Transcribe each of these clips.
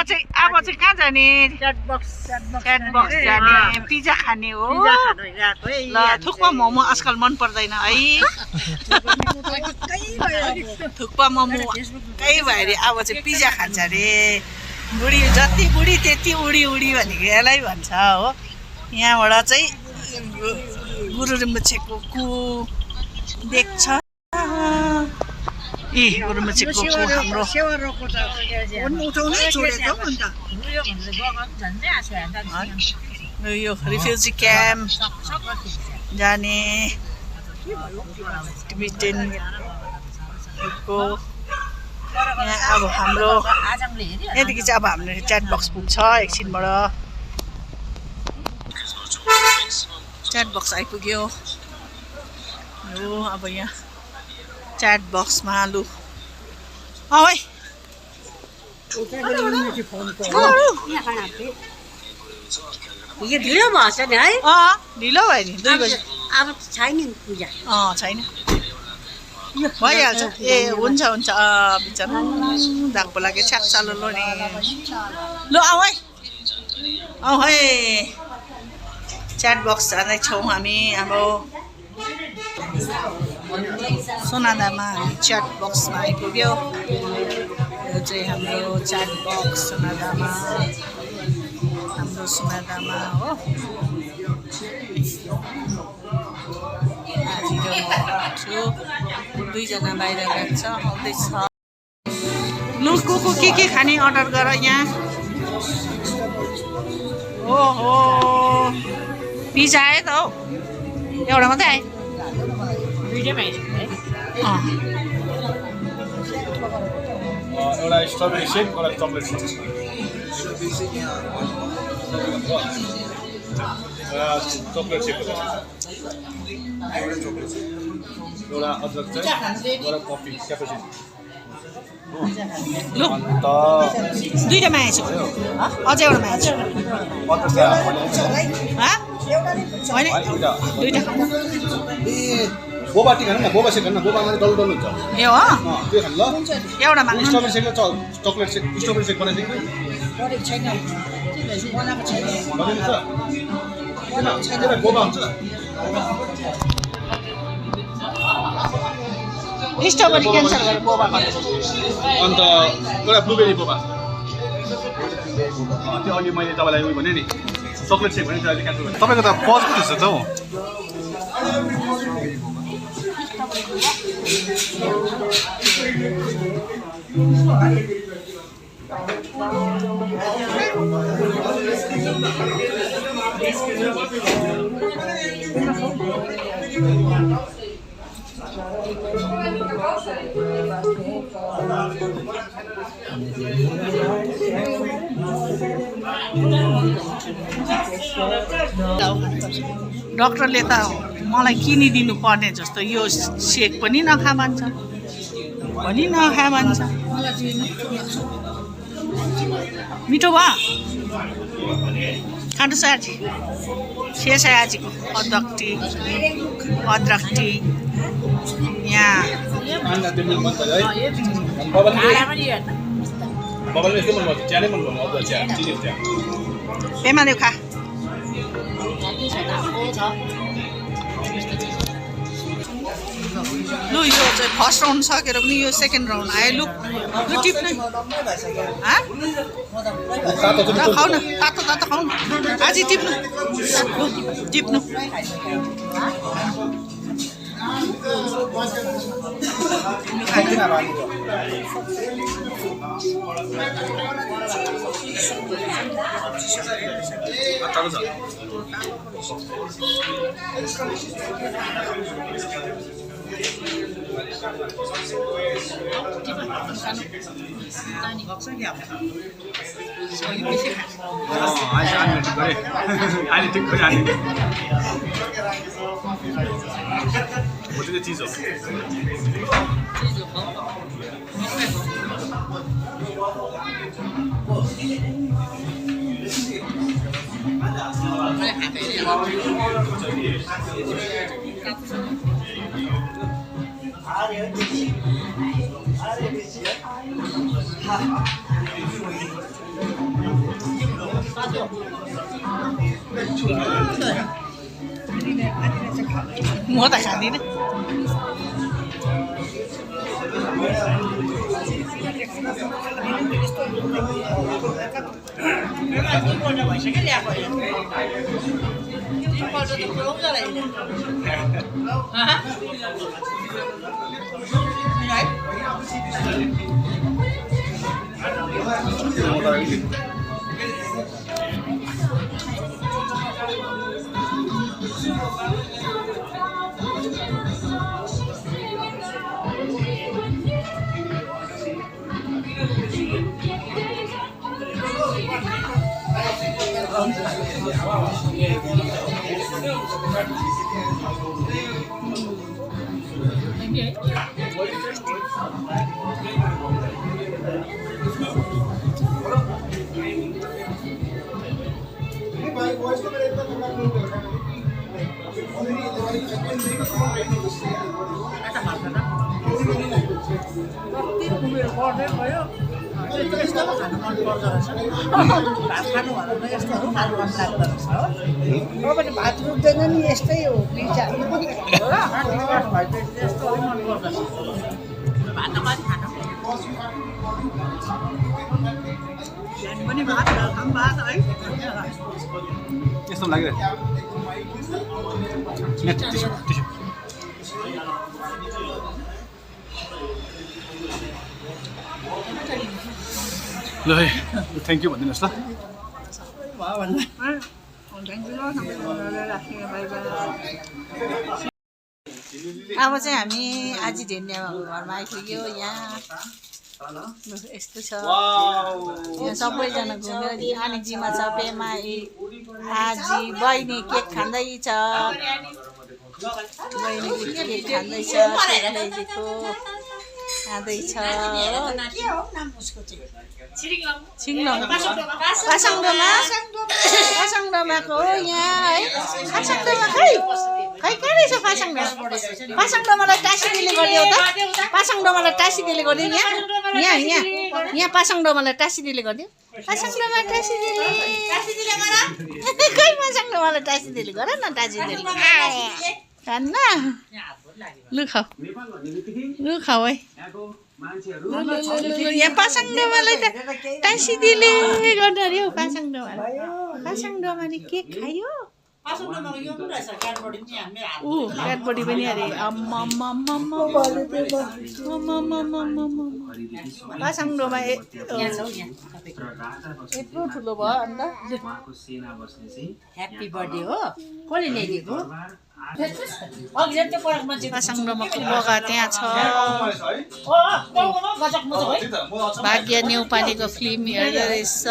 चाहिँ कहाँ जाने च्याट बक्स जाने पिज्जा खाने हो ल थुक्पा मोमो आजकल मन पर्दैन है थुक्पा मोमो कहीँ भयो अरे अब चाहिँ पिज्जा खान्छ अरे बुढी जति बुढी त्यति उडी भनेको यसलाई भन्छ हो यहाँबाट चाहिँ गुरु रिम्पोछेको कु देख्छ ए गुरु रिम्पोछेको हाम्रो यो रिफ्युजी क्याम्प जाने टिबेटनको यहाँ अब हाम्रो यहाँदेखि चाहिँ अब हाम्रो च्याट बक्स पुग्छ एकछिनबाट च्याट बक्स आइपुग्यो हो अब यहाँ च्याट बक्समा लु है ढिलो भएछ नि है ढिलो भयो नि 2 बजे अब छैन पूजा छैन भइहाल्छ ए हुन्छ बिचरा दागको लागि छ्याप चालो लो नि लु आऊ है च्याट बक्स जाँदैछौँ हामी अब सोनादामा हामी च्याट बक्समा आइपुग्यो यो चाहिँ हाम्रो च्याट बक्स सोनादामा हो दुईजना बाहिर गएको छ आउँदैछ लु को के खाने अर्डर गर यहाँ ओहो पिज्जा आयो त हौ एउटा मात्रै आयो एउटा स्ट्रबेरी सेक एउटा चकलेट सेक चकलेट सेक एउटा अदरक चाहिँ एउटा कफी क्यापेचिनो लु दुईटामा आएछु अझै एउटा आएछु दुईटा बोबा टी खानु न बोबा सेक खानु न बोबामा डल्लो डल्लो हुन्छ ए हो त्यो खानु ल एउटा माग्नु स्ट्रबेरी सेक र चकलेट सेक स्ट्रबेरी सेक बनाइदिनु बोबा हुन्छ स्ट्रबेरी क्यान्सल गरेर बोबा अन्त एउटा ब्लुबेरी बोबा त्यो अघि मैले तपाईँलाई उयो भने नि चकलेट सेक भने अहिले क्यान्सल गरेँ तपाईँको त पज कति छ त हौ डाक्टरले त मलाई किनिदिनु पर्ने जस्तो यो सेक पनि नखा भन्छ पनि नखा भन्छ मिठो भयो खानुहोस् आजी शेष है आजीको अदरक टी यहाँ पेमा खा लु यो चाहिँ फर्स्ट राउन्ड सकेर पनि यो सेकेन्ड राउन्ड आयो लु टिप्नु खाऊ न तातो खाऊ न आजी टिप्नु टिप्नु我这个鸡手。म त खाँदिनँ भइसक्यो ल्याएको तिनपल्ट त पुऱ्याउँछ यस्तो खानु मन पर्दो रहेछ भात खानु भन्दा त यस्तोहरू खानु मन लाग्दो रहेछ हो तपाईँले भात रुच्दैन नि यस्तै हो पिज्जा यस्तोहरू मन पर्दो रहेछ भात त कति खानु बिहान पनि भात बेलुका पनि भात है यस्तो लागिरहेको ल है थ्याङ्क यू भनिदिनुहोस् ल अब चाहिँ हामी आजी ढेन्याको घरमा आइपुग्यो यहाँ यस्तो छ यहाँ सबैजना घुमेर नानीजीमा छ पेमा आजी बहिनी केक खाँदैछ बहिनीले केक खाँदैछ ल्याइदिएको खाँदैछ पासाङडोमाको हो यहाँ है पासाङडोमा खै खै कहाँ रहेछ पासाङडोमालाई टाँसीदिले गरिदेऊ त पासाङडोमालाई टाँसीदिले गरिदेऊ यहाँ यहाँ पासाङडोमालाई टाँसीदिले गरिदेऊ पासाङडोमा टाँसीदिले खै पासाङडोमालाई टाँसीदिले गर न टाँसीदिले खान्न लु खाऊ है यहाँ पासाङडोमालाई त टाँसीदिले गर्नु अरे हौ पासाङडोमाले केक खायो क्याडबडी पनि अरे पासाङडोमा यत्रो ठुलो भयो अन्त ह्याप्पी बर्थडे हो कसले ल्याइदिएको पासाङडोमाको बगा त्यहाँ छ भाग्य न्यौपानेको फिल्म हेर्दो रहेछ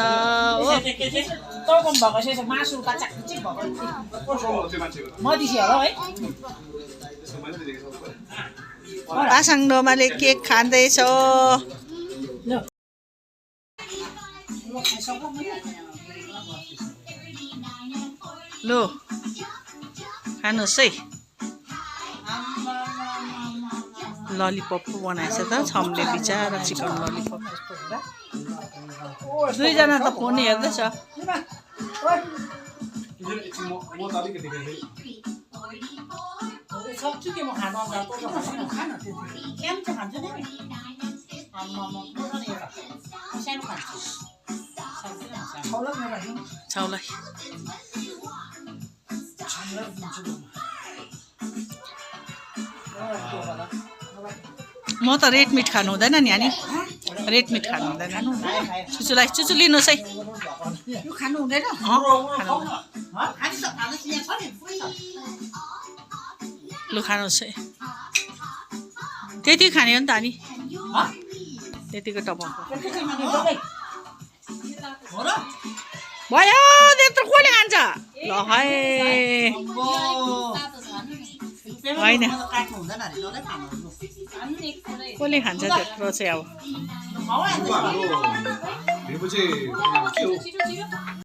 पासाङडोमाले केक खाँदैछ लो खानुहोस् है ललिपप पो बनाएछ त छम्ले बिचारा चिकन ललिपप दुईजना त फोन हेर्दैछ सक्छु के म खानु खान्छु नि छाउलाई म त रेड मिट खानु हुँदैन नि अनि रेड मिट खानु हुँदैन चुचुलाई चुचु लिनुहोस् है खानु हुँदैन लु खानुहोस् है त्यति खाने हो नि त अनि त्यतिको टमाटर भयो त्यत्रो कसले खान्छ ल है होइन कसले खान्छ त्यत्रो चाहिँ अब